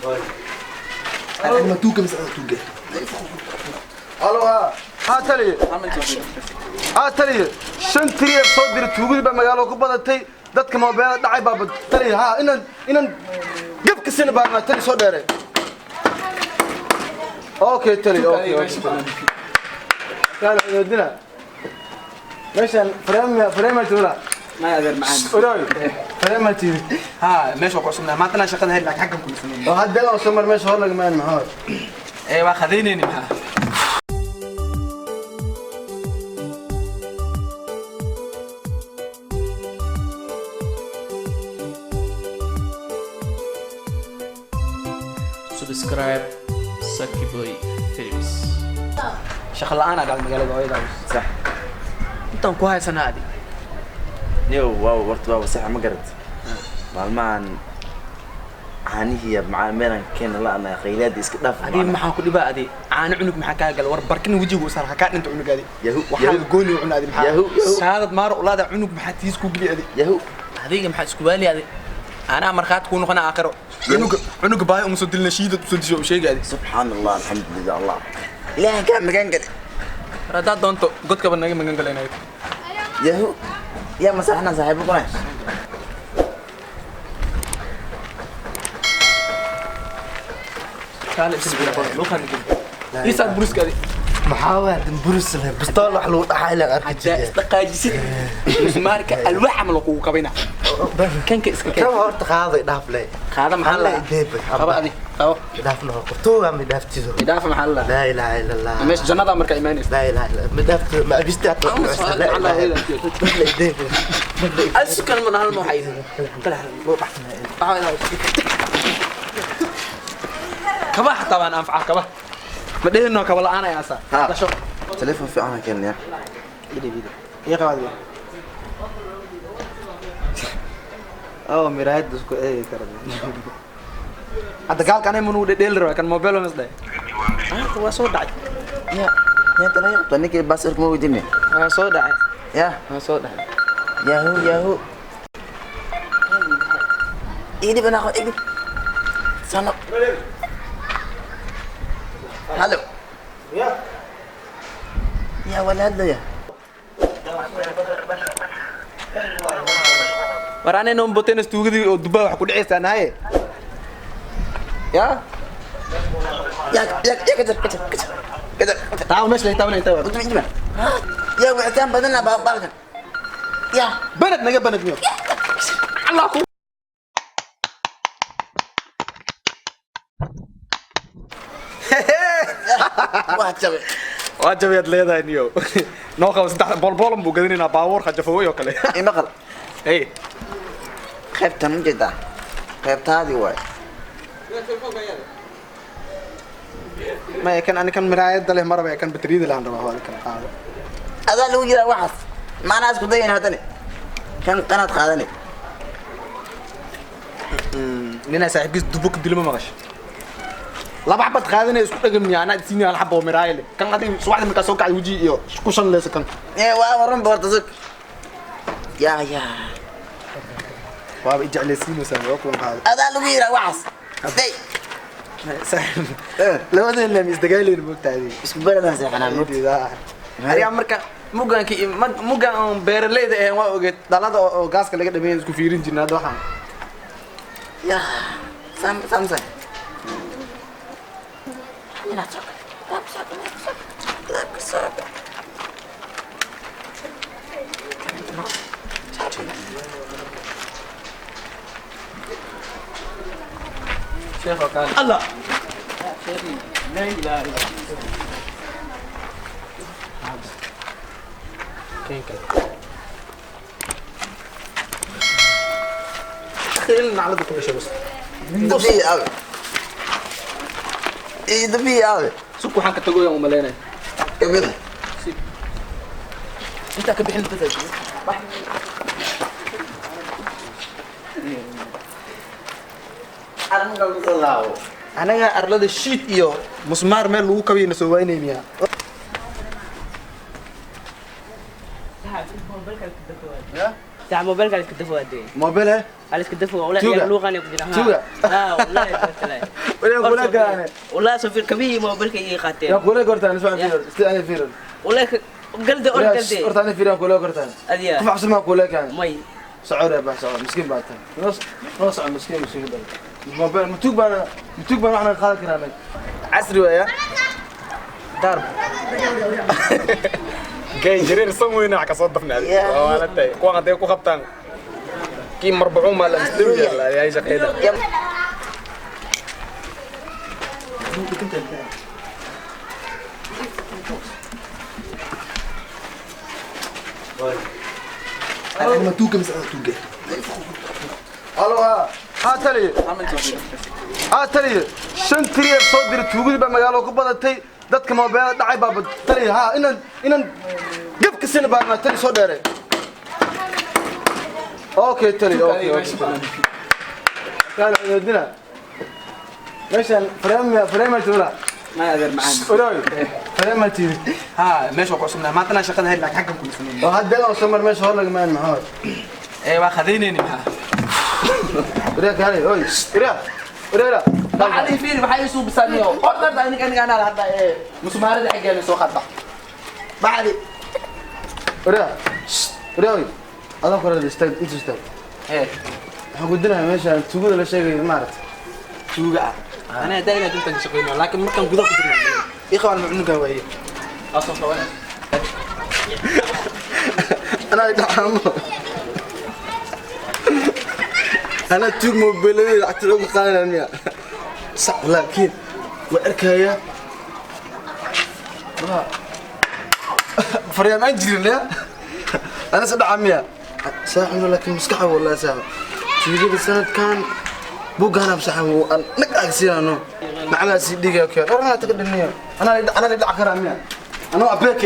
Ma tuuga mise adaa tuuga? Halo, ha taliye, ha taliye, shan tiriyeer soo diray. Tuugadii baa magaalo ku badatay, dadka moobeela dhacay baa taliye. Ha, inaan gabka sina baarnaa tali, soo dheeray. Okay tali, okay. Kaala inoodina meeshan frame frame tuula. Maya adeer macaan. Odoy frame tiiri. Ha, meesha waa ku cusubnahay maanta inaan shaqada heli, laakiin xaggan kuma sameyn. Oo hadda oo soo mar meesha hor laga maan maxaa? Ee waa khadaynayni maxaa? Subscribe Saki Boy Films. Shaqo la'aan aa dhacday magaalada hooyada. Sax. Intaan ku haysanaa adi. Niyow, waa horta waa sax, ma garat? Maalmahan caanihii macaa meelan keena la-ana, khaylaada iska dhaaf. Adi maxaa ku dhibaa? Adi caano cunug maxaa kaa gala? War barkin wejigu usar ha kaa dhinta cunugaadi. Yahu, waxaa yahu. Gooni u cuna adi maxaa? Yahu, yahu. Saadad maaro ulaada cunug maxaa tiis ku geli adi? Yahu. Adiga maxaa isku waali adi? Anaa markhaati kuu noqona aakhiro. Cunuga baahi uma soo dilina, shiidad usoo disho u sheegi adi. Subxaan Allah, alxamdulilah, Allah ilaahan kaa magan gale. War haddaad doonto godkaba naga magan galaynayo. Yahu, yaa masaxna saaxiibo kuna. Kaale isaad buriska adi. Maxaa waa dan buris leh, bistool wax lagu dhaxay la arki Haddaa jiray. Isdhaqaajisid musmaarka alwaax camal kugu kabina kanka iska keen. Kan horta qaaday, dhaaf leh. Qaada maxaa la? Deeba. Qaba adi, qabo. Dhaafna tuuga ma dhaaftido. Idhaafa maxaa la? Laa ilaaha illa Allah. Meesha jannada markaa imaanaysa. Laa ilaaha illa ma dhaaftido, ma abista. La ilaha. Asukan man hal ma waxay kaba xataa baan anfaca kaba ma dhehino, kaba la'aan ayaa asa Ha. gasho. Telefoon fiican keenaya. Ii qabaad oo miraayad isku eegi kara. Hadda gaalka anay manu dhedheel rabaa kan mobile mas dhahay waa soo dhacay. Ya ya talaya qabta ninkii baasirka ma weydiine. Waa soo dhacay. Ya. Waa soo dhacay. Yahu, yahu, igdib anaa igdib sano. Halo ya wala hadlaya. War anay noon botenas tuugadii oo Dubai wax ku dhicaysaa nahaye ya. Ya ya ya, kajar kajar kajar kajar kajar. Taawo meesha lay taabanay taawo. Udub injiba ya wicitaan badanna baalkan ya. Banad naga banad miyo Allah ku Waa jabay. Waa jabiyaad leedahay niyo. Noo qabo saddex bolbolan buu gadanaynaa baabuur khajafowey oo kale. Imaqal. Hey. Qaybtan ma jeedaa? Qaybtaadii waay. Maya, kan ani kan miraayadda leh maraba, kan bateriyada lahan rabaa, waa kan qaado. Adaa lagu jiraa waxaas macnaa isku dayan haddane kan qanaad qaadane. Ninaa saaxiibkiis dubo ka dilo ma maqasho, laba xabad qaadanaya isku dhagamiya. Anaa siinaya hal xaba oo miraaya leh kan adiga subaxdii markaa soo kacay weji iyo ku shanleysa kan. Ee waa waran boorta sug ya ya. Waaba ijeclaysiinaysaa, waa kuwan qaado. Adaa lagu yiraa waxaas day. Saaxiib, labadeen leem isdagaalayna moogtaa adiga. Isku beledaan seexanaa moogta. Adiga marka mugaanki mugaan oon beeraleyda ahayn waa ogeed dhalada oo gaaska laga dhameeyay isku fiirin jirna hadda waxaan. Ya sam samsung inaad soo gal soo gal soo gal soo gal. Sheekh oo kaale Allah la ilaha illa keenka khil naclada ku dhashay bas. Dabii aawe, ii dabii aawe. Suk waxaan ka tagoyaan u malaynaya. Kamid. Intaa ka bixin bas. Anaga arlada shiid iyo musmaar meel lagu kabayna soo waynayniyaa. تاع موبايل قال لك دفوا هذه. Mobile. قال لك دفوا ولا Tuga. يا لوغان يا Tuga. اه والله. karaa. Wallahi soo fiir kabihii moobilka ii qaateen. Yaa kula kortaan isma fiir isla ana fiir. Wallahi galde or galde. Horta ana fiir kula kortaan. Adiya. Qof cabsi ma kula kaan. May. Socod baa socod miskiin baa tan. Noo socod miskiin miskiin baa. Mobil mutug baa mutug baa waxna qaadan karaa. Casri weeya. Darb. Gay jareer san weyn ka soo dafnaa. Waa la tay. Kuwan haday ku qabtaan. Kii marbuuc ma la isdhibi yalla ay shaqeeyda. أنا توجه مس أنا توجه. ألو ها ها تلي ها تلي شن تري صدر توجد بمجاله كبرتي دتك ما بيا دعي باب تلي ها إن جب كسينا بعد ما تلي صدره. أوكي تلي أوكي أوكي. تعال عندنا. ماشي فريم تقولها. ما أقدر معانا. وراي فريم تيجي. ها ماشي وقصنا ما تنا شقنا هاي لك حقكم كل سنة. وهذا لا وصمر ماشي هلا كمان معاه. ايوه خذيني معاه. وريك هاي اوي وريك وريك بعد فيني waxay isu bisaniyo order aniga aniga ana hadda ee musmaarada xageena soo qadba bacdi وريك وريك adan ku rada istaag inta istaag ee waxaan ku dinayaa meesha tuugada la sheegay ma aragtay tuuga ah ana daayna dintan shaqeyno laakiin markaan gudaha ku jirno iqaan macnuga waaye asoo qabanay ana dhaxamo أنا توج موبايلي لعبت لهم قانا صح لكن وأركايا فريم أنجري لا أنا صدق عميا ساحن لكن مسكحة والله ساحن تيجي السنة كان بوجانا بسحن ونقع سيانو معنا سيدي كيا أنا تقدر أنا أنا اللي أعكر عميا أنا أبيك.